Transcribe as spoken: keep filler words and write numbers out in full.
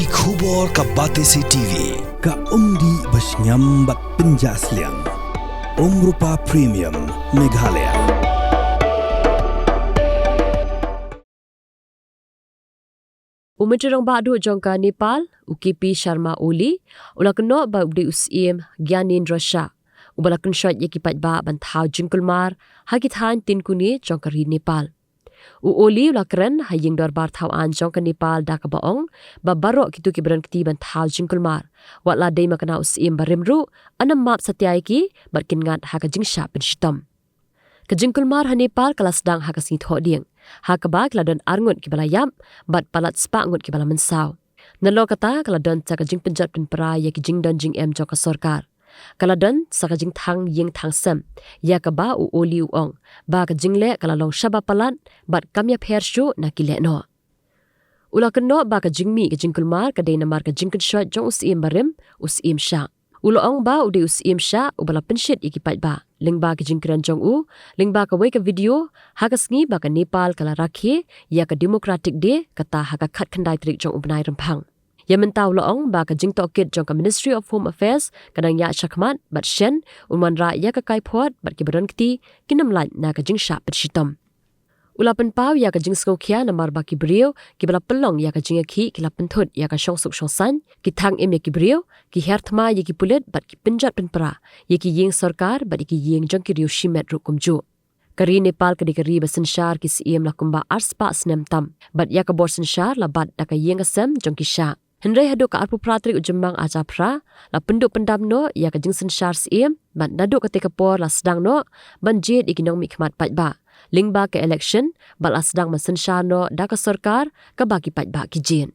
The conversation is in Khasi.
Ki khubor ka Batesi TV, ka umdih bashngiam bad pynjah sliang. Umrupa Premium, Meghalaya. U Myntri Rangbah Duh jong ka Nepal, u K P Sharma Oli, u la kynnoh ba u dei u Syiem Gyanendra Shah uba la kynshoit ïa ki paidbah ban thaw jingkulmar ha ki thaiñ tyngkhuh jong ka ri Nepal. U Oli u la kren ha ïing dorbar thaw aiñ jong ka Nepal da kaba ong ba baroh kito kiba don kti ban thaw jingkulmar, wat la dei ma kane u Syiem barim ruh, yn ym map satia ïa ki bad kin ngat ha ka jingshah pynshitom. Ka jingkulmar ha Nepal ka la sdang ha ka sngi Thohdieng, ha kaba ki la don arngut kiba la ïap bad palat spah ngut kiba la mynsaw. Nalor kata ka la don sa ka jingpynjot pynpra ïa ki jingdon jingem jong ka sorkar. Ka la don sa ka jingthang ïing thang sem, ïa kaba u Oli u ong ba ka jingleh ka la long shaba palat bad kam ïapher shuh na ki lehnoh. U la kynnoh ba ka jingmih ka jingkulmar ka dei namar ka jingkynshoit jong u Syiem barim, u Syiem Shah. U la ong ba u dei u Syiem Shah uba la pynshit ïa ki paidbah, lyngba ki jingkren jong u, lyngba kawei ka video, ha ka sngi ba ka Nepal ka la rakhe ïa ka Democratic Day, kata ha ka khatkhyndai tarik jong u bnai Rymphang. Ïa mynta u la ong ba ka jingtohkit jong ka Ministry of Home Affairs ka dang ïaid shakhmat bad shen un wanrah ïa ka kaiphod bad kiba don kti kin ym lait na ka jingshah pynshitom. U la pynpaw ïa ka jingsngewkhia namar ba ki briew kiba la pynlong ïa ka jingïakhih ki la pynthut ïa ka shongsuk shongsaiñ, ki thang im ïa ki briew, ki her thma ïa ki pulit bad ki pynjot pynpra ïa ki ïing sorkar bad ïa ki ïing jong ki riew shimet ruh kumjuh. Ka ri Nepal ka dei ka ri ba synshar ki Syiem la kumba arspah snem tam, bad ïa ka bor synshar la bat da ka ïing ka sem jong ki Shah. Hynrei haduh ka arphew phra tarik u Jymmang arhajar arphew phra, la pynduh pyndam noh ïa ka jingsynshar Syiem, bad naduh katei ka por la sdang noh ban jied ïa ki nongmihkhmat paidbah lyngba ka election, bad la sdang ban synshar noh da ka sorkar kaba ki paidbah ki jied.